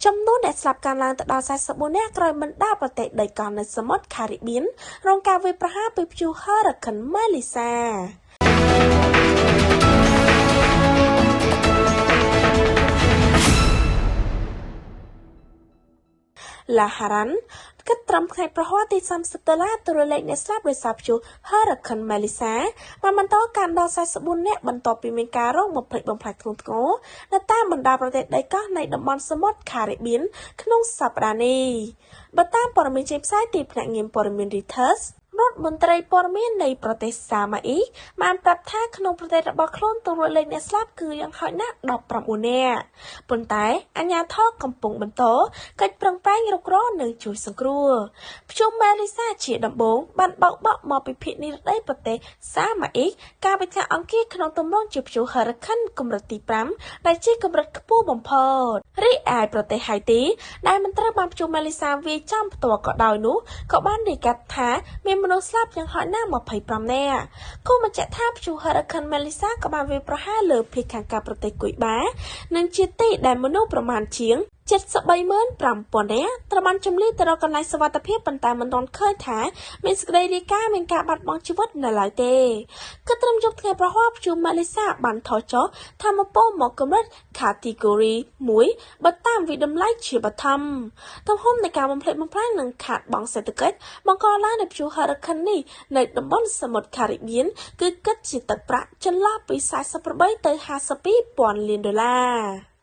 ចំនួនអ្នកស្លាប់កើនឡើងទៅដល់44នាក់ក្រោយបណ្ដាប្រទេសដីកោះនៅសមុទ្រខារីបៀនរងការវាយប្រហារពីព្យុះ Hurricane Melissa។ ឡាហារ៉ាន់គិតត្រឹមថ្ងៃប្រហ័សទី30ដុល្លារតួលេខអ្នកស្លាប់ដោយសារព្យុះ Hurricane Melissa បានបន្តកើនដល់44នាក់បន្ទាប់ពីមានការរងបំផ្លិចបំផ្លាញធ្ងន់ធ្ងរនៅតាមបណ្ដាប្រទេសដីកោះនៃតំបន់សមុទ្រខារីបៀនក្នុងសប្តាហ៍នេះបើតាមព័ត៌មានចេញផ្សាយទីភ្នាក់ងារព័ត៌មាន Reuters។ រដ្ឋមន្ត្រីព័ត៌មាននៃប្រទេសសាម៉ាអ៊ីបានប្រាប់ថាក្នុងប្រទេសរបស់ខ្លួនតួលេខអ្នកស្លាប់គឺយ៉ាងហោចណាស់19នាក់ប៉ុន្តែអាជ្ញាធរកំពុងបន្តកិច្ចប្រឹងប្រែងរុករកនិងជួយសង្គ្រោះ។ព្យុះម៉េលីសាជាដំបូងបានបោកបក់មកពីភាគនិរតីប្រទេសសាម៉ាអ៊ីកាលពីថ្ងៃអង្គារក្នុងទម្រង់ជាព្យុះ Hurricane កម្រិតទី5ដែលជាកម្រិតខ្ពស់បំផុត។រីឯប្រទេសហៃទីដែលមិនត្រូវបានព្យុះម៉េលីសាវាយចំផ្ទាល់ក៏ដោយនោះក៏បានរាយការណ៍ថាមានមនុស្សស្លាប់យ៉ាងហោចណាស់25នាក់។គូបញ្ជាក់ថាព្យុះ Hurricane Melissa ក៏បានវាយប្រហារលើភាគខាងកើតប្រទេសគុយបានិងជាទីដែលមនុស្សប្រមាណជាង735,000នាក់ត្រូវបានជម្លៀសទៅរកកន្លែងសុវត្ថិភាពប៉ុន្តែមិនទាន់ឃើញថាមានសេចក្តីរាយការណ៍មានការបាត់បង់ជីវិតនៅឡើយទេ។គិតត្រឹមយប់ថ្ងៃប្រហ័សព្យុះ Melissa បានថយចុះថាមពលមកកម្រិត Category 1បើតាមវិតម្លៃជាបឋម។ទំហំនៃការបំផ្លិចបំផ្លាញនិងខាតបង់សេដ្ឋកិច្ចបង្កឡើងដោយព្យុះ Hurricane នេះនៅតំបន់សមុទ្រខារីបៀនគឺគិតជាទឹកប្រាក់ចន្លោះពី48ទៅ52ពាន់លានដុល្លារ។